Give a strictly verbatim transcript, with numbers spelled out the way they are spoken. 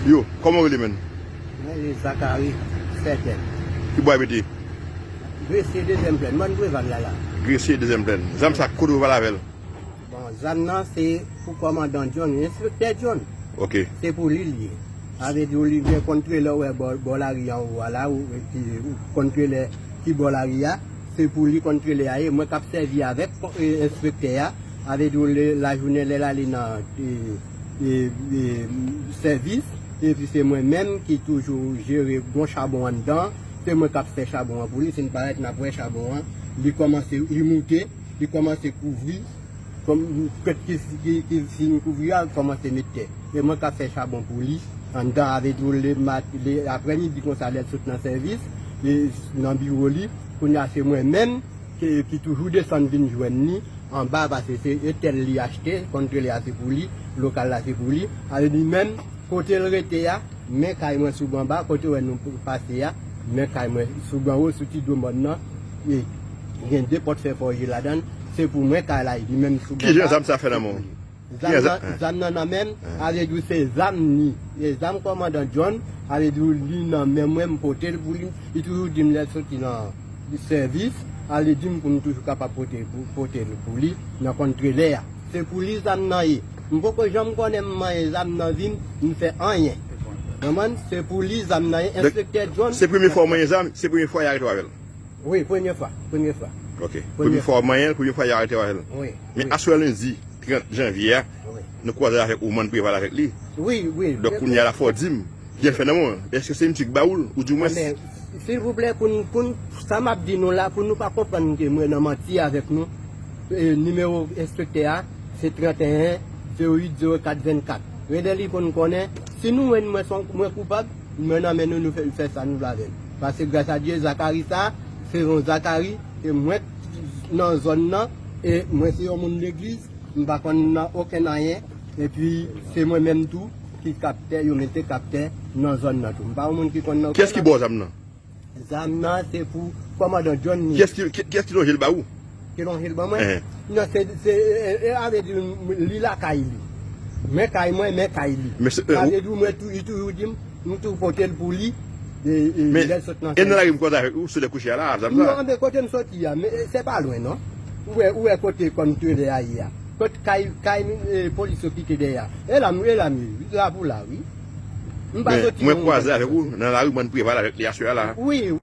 Yo, kòman w rele, menn? Mwen rele Zacharie Sètèn. Ki bò w abite? Gresye, dezyèm plèn. Mòn Preval la, la. Gresye, dezyèm plèn. Zam sa, kote w pral avè l? Bon, zam nan se pou kòmandan John, enspektè John. Ok. Se pou li l ye. Sa vle di w li gen kòntrelè, w wè bò, bò lari anwo a la, ou, ki, ou kòntrelè ki bò lari a. Se pou li kòntrelè a ye. Mwen k ap sèvi avèk, e, enspektè a. Sa vle di w lè lajounen lè l ale nan, e, e, e, sèvis, epi se mwen menm ki toujou jere bon chabon anndan. Se mwen k ap fè chabon an pou li. Si n parèt, n ap wè chabon an, li kòmanse, li moute, li kòmanse kouvri. Kòm, kèt ki, ki, ki fin kouvri a, kòmanse met tè. E mwen k ap fè chabon pou li. Anndan, sa vle di w lè mat-, lè aprèmidi konsa, lè l sot nan sèvis, e nan biwo li, kounye a se mwen menm ki, ki toujou desann vin jwenn li anba, paske se etèl li achte, kòntrelè a se pou li, lokal la se pou li. Sa vle di menm, kote l rete a, men kay mwen sou anba, kote w wè nou pase a, men kay mwen sou anwo, sou ti do mòn nan, e gen de pòt fè fòje ladan l, se pou mwen kay la, li menm sou anba. Kijan zam sa fè nan men w? Zam nan, zam nan nan men m, sa vle di w se zam ni. E zam kòmandan John, sa vle di w li nan men mwen, m pote l pou li. Li toujou di m lè l soti nan sèvis, sa vle di m pou m toujou kapab pote, pou, pote l pou li nan kòntrelè a. Se pou li zam nan ye. M poko janm konnen m manyen zam nan vi m, m fè anyen. Konprann? Se pou li zam nan ye, enspektè John. Se premye fwa w manyen zam, se premye fwa y arete w avè l? Wi, premye fwa, premye fwa. Ok. Premye fwa w manyen l, premye fwa y arete w avè l. Wi. Men aswè lendi trant janvye a, nou kwaze avèk ou, Mòn Preval avèk li. Wi, wi. Donk, kounye a la, fò w di m, kijan l fè nan men w? Èske se misye ki ba ou l, ou di mwens? Men, silvouplè, pou n, pou n, sa m ap di nou la, pou nou pa konprann ke mwen nan manti avèk nou, e, nimewo enspektè a, se trant e en zewo uit zewo kat vennkat. Rele li pou n konnen. Si nou wè mwen, mwen koupab, mwen nan men nou, nou fè, fè sa nou vle avè l. Paske gras a Dye, Zakari sa, se yon Zakari, e mwen nan zòn nan, e mwen se yon moun legliz, m pa konn nan okenn anyen, epi se mwen menm tou ki kaptè, yo mete kaptè nan zòn nan tou. M pa yon moun ki konn nan okenn anyen. Kiyès ki ba w zam nan? Zam nan se pou kòmandan John ni. Kiyès ki, ki, kiyès ki lonje l ba ou? Ki lonje l ban mwen? Enhen. Non, se, se, e, e, sa vle di li lakay li. Men kay mwen, men kay li. Men se, e, sa vle di mwen tou, li toujou di m, m tou pote l pou li, e, e, lè l sot nan sèvis. Men, e nan lari m kwaze avèk ou, sou lè kouche a la, zam sa? Non, men kote m soti a, men, e, se pa lwen, non. Ou wè, ou wè kote kòntrelè a ye a. Kot kay, kay, e, polis yo kite dèyè a. E la m, e la m ye, la pou la, wi. M pa soti nan yon zòn. Men mwen kwaze avèk ou nan lari Mòn Preval avèk li aswè a la. Wi.